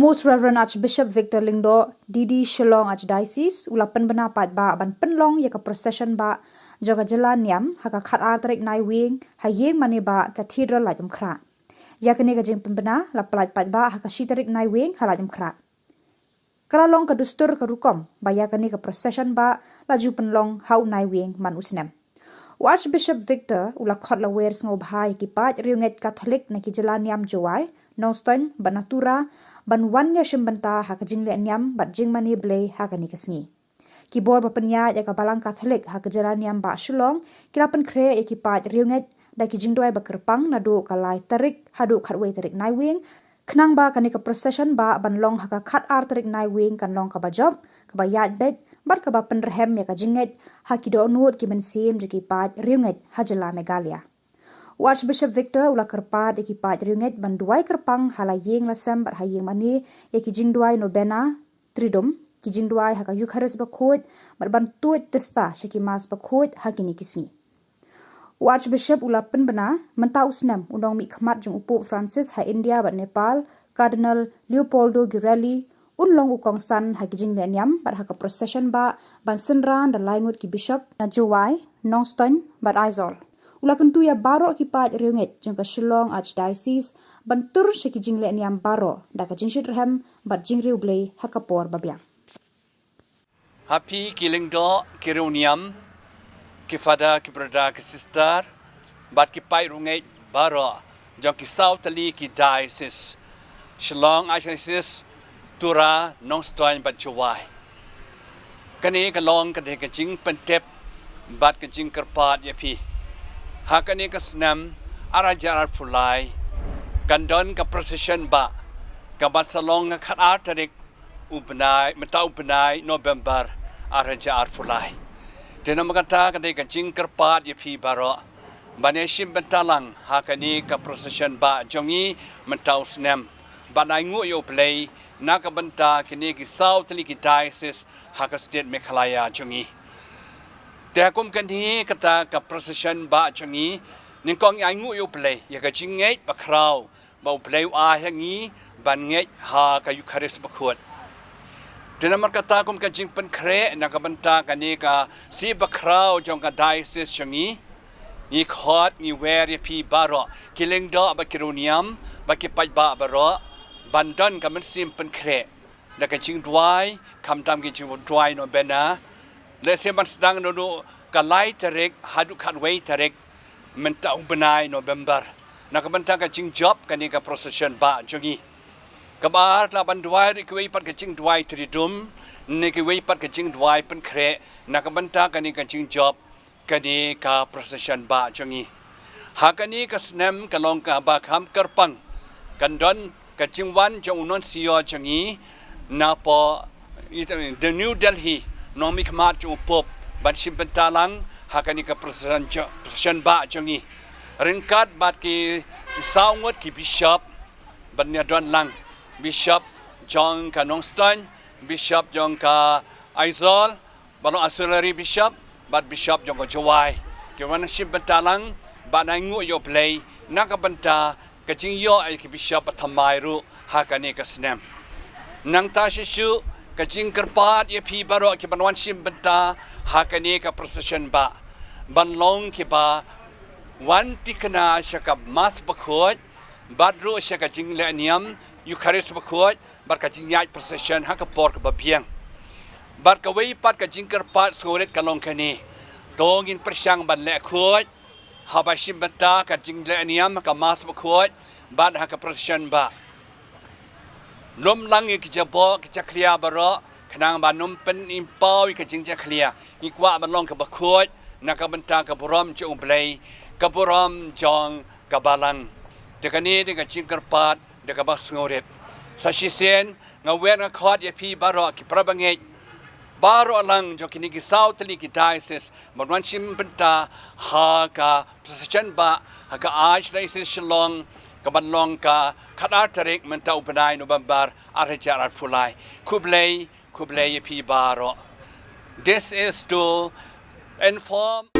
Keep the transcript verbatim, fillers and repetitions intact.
Most Reverend Archbishop Victor Lyngdoh, D D Shillong Archdiocese, u la pynbna paidbah ban pynlong ïa ka procession bah jong ka jylla niam ha ka khatar tarik Naiwieng ha ïing mane bah Cathedral Laitumkhrah. Ïa kane ka jingpynbna la pyllait paidbah ha ka shi tarik Naiwieng ha Laitumkhrah. Ka la long ka dustur ka rukom ba ïa kane ka procession bah la ju pynlong ha u Naiwieng man u snem. U Archbishop Victor u la khot lawer sngewbha ïa ki paid riewngeit Katholik na ki jylla niam Jowai, Nongstoiñ bad na Tura ban wan ïashim bynta ha ka jingleh niam bad jingmane Blei ha kane ka sngi. Ki bor ba pynïaid ïa ka Balang Katholik ha ka jylla niam bah Shillong ki la pynkhreh ïa ki paid riewngeit da ki jingduwai ba kyrpang naduh ka lai tarik haduh khatwei tarik Naiwieng, khnang ba kane ka procession bah ban long ha ka khatar tarik Naiwieng kan long kaba jop, kaba ïaid beit bad kaba pynrhem ïa ka jingngeit ha ki dohnud ki mynsiem jong ki paid riewngeit ha jylla Meghalaya. U Archbishop Victor u la kyrpad ïa ki paid riewngeit ban duwai kyrpang ha la ïing la sem bad ha ïing mane ïa ki jingduwai novena Triduum, ki jingduwai ha ka Eukharist Bakhuid bad ban tuid tista sha ki Mass Bakhuid ha kine ki sngi. U Archbishop u la pynbna mynta u snem u nongmihkhmat jong u Pope Francis ha India bad Nepal, Cardinal Leopoldo Girelli, un long u kongsan ha ki jingleh niam bad ha ka procession bah ban synran da laingut ki bishop na Jowai, Nongstoiñ bad Aizawl. U la kyntu ïa baroh ki paid riewngeit jong ka Shillong Archdiocese ban tur sha ki jingleh niam baroh da ka jingshitrhem bad jingriewblei ha ka por babiang. Ha phi ki lyngdoh, ki riewniam, ki father, ki brother, ki sister bad ki paid riewngeit baroh jong ki saw tylli ki diocese, Shillong Archdiocese, Tura, Nongstoiñ bad Jowai. Kane ka long ka dei ka jingpyntip bad ka jingkyrpad ïa phi. Ha kane ka snem ar hajar arphew lai kan don ka procession bah kaba sa long ha ka khatar tarik u bnai, mynta u bnai November ar hajar arphew lai. Te namar kata ka dei ka jingkyrpad ïa phi baroh ban ïashim bynta lang ha kane ka procession bah jong ngi mynta u snem, ban ainguh ïa U Blei na ka bynta kine ki saw tylli ki diocese ha ka state Meghalaya jong ngi. Te ha kum kane kata ka procession bah jong ngi, nyngkong ngi ainguh ïa U Blei ïa ka jingngeit bakhraw ba U Blei u ai ha ngi ban ngeit ha ka Eukharist Bakhuid. Te namar kata kum ka jingpynkhreh na ka bynta kane ka sngi bakhraw jong ka diocese jong ngi, ngi khot, ngi wer ïa phi baroh ki lyngdoh bad ki riewniam bad ki paidbah baroh ban don ka mynsiem pynkhreh da ka jingduwai, khamtam ki jingduwai novena. Lehse ban sdang naduh ka lai tarik haduh khatwei tarik mynta u bnai November na ka bynta ka jingjop kane ka procession bah jong ngi. Kaba ar, lah ban duwai ruh kiwei pat ka jingduwai Triduum ne kiwei pat ka jingduwai pynkhreh na ka bynta kane ka jingjop kane ka procession bah jong ngi. Ha kane ka snem ka long kaba kham kyrpang, kan don ka jingwan jong u Nuncio jong ngi napoh, i, the New Delhi, nongmihkhmat jong u Pope ban shim bynta lang ha kane ka procession jo-, procession bah jong ngi. Ryngkat bad ki saw ngut ki bishop ban ïadon lang, bishop jong ka Nongstoiñ, bishop jong ka Aizawl, ba long auxiliary bishop bad bishop jong ka Jowai, ki wan shim bynta lang ban ainguh ïa U Blei na ka bynta ka jingïoh ïa ki bishop ba thymmai ruh ha kane ka snem. Nangta shisha ka jingkyrpad ïa phi baroh ki ban wan shim bynta ha kane ka procession bah ban long kiba wan thikna sha ka Mass Bakhuid bad ruh sha ka jingleh niam Eukharist Bakhuid bad ka jingïaid procession ha ka por kaba biang. Bad kawei pat ka jingkyrpad sngewrit ka long kane, to ngin pyrshang ban leh khuid haba shim bynta ka jingleh niam ha ka Mass Bakhuid bad ha ka procession bah. Lum lang ïa ki jaboh ki jakhlia baroh khnang ban ym pynimpaw ïa ka jingjakhlia. Ngi kwah ban long kaba khuid na ka bynta ka burom jong U Blei, ka burom jong ka Balang. Te kane dei ka jingkyrpad da kaba sngewrit. Sa shisien nga wer nga khot ïa phi baroh ki para bangeit baroh lang jong kine ki saw tylli ki diocese ban wan shim bynta ha ka procession bah ha ka Archdiocese Shillong, ka ban long ka khatar tarik mynta u bnai November ar hajar arphew lai. Khublei, khublei ïa phi baroh. This is to inform.